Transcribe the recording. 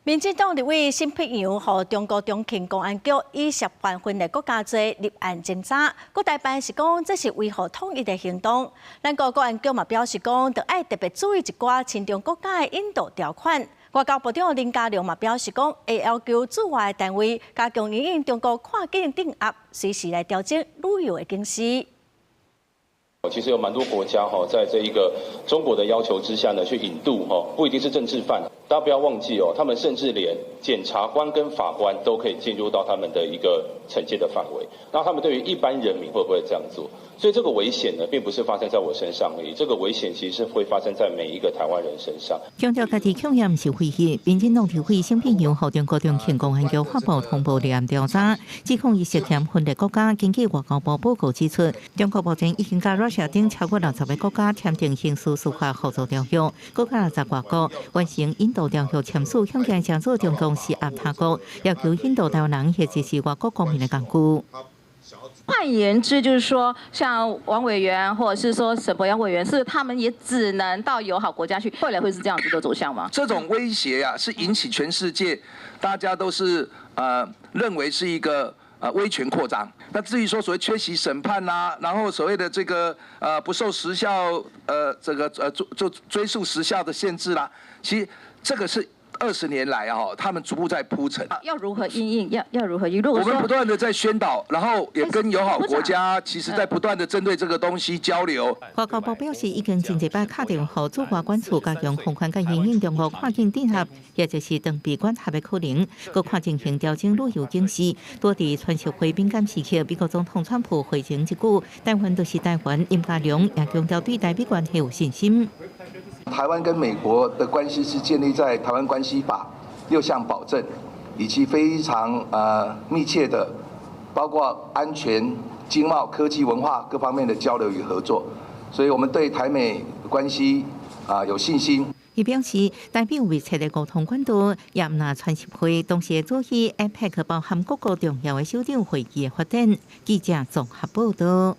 民進黨立委沈伯洋予中國中慶公安局以涉犯分裂國家罪立案偵查，國台辦是講這是維護統一的行動。咱國國安局嘛表示講，著愛特別注意一寡親中國家的引渡條款。外交部長林佳龍嘛表示講，會要求駐外單位加強因應中國跨境鎮壓，隨時來調整旅遊的警示。其實有蠻多國家哈，在這一個中國的要求之下呢，去引渡哈，不一定是政治犯。大家不要忘記哦，他們甚至連檢察官跟法官都可以進入到他們的一個懲戒的範圍。那他們對於一般人民會不會這樣做？所以這個危險呢，並不是發生在我身上而已。這個危險其實是會發生在每一個台灣人身上。強調家己恐嚇毋是威脅，民進黨立委沈伯洋予中國中慶公安局發布通報立案調查，指控伊涉嫌分裂國家。根據外交部報告指出，中國目前已經佮 Russia 等超過60個國家簽訂刑事司法合作條約，閣佮60外國完成引渡條約簽署，向前協助中共施壓他國，要求引渡台灣人或者是外國公民的工具。換言之，就是說，像王委員，或者是說沈伯洋委員，是他們也只能到友好國家去。未來會是這樣子的走向嗎？這種威脅啊，是引起全世界大家都是認為是一個威權擴張。那至於說所謂缺席審判啦，然後所謂的這個不受時效這個做追訴時效的限制啦，其實這個是20年來啊，他們逐步在鋪陳。要如何因應？要如何因應？我們不斷的在宣導，然後也跟友好國家，其實在不斷的針對這個東西交流。外交部表示，已經真濟擺敲電話予駐外館處加強防範佮因應中國跨境鎮壓，或者是長臂管轄的可能，閣看情形調整旅遊警示。佇川習會敏感時刻，美國總統川普會前一句“台灣就是台灣”，林佳龍也強調對台美關係有信心。台灣跟美國的關係是建立在《台灣關係法》六項保證，以及非常密切的，包括安全、經貿、科技、文化各方面的交流與合作，所以我們對台美關係啊有信心。伊表示，台美有密切的溝通管道，也毋但川習會同時會注意 APEC 包含各國重要的首長會議的發展。記者綜合報道。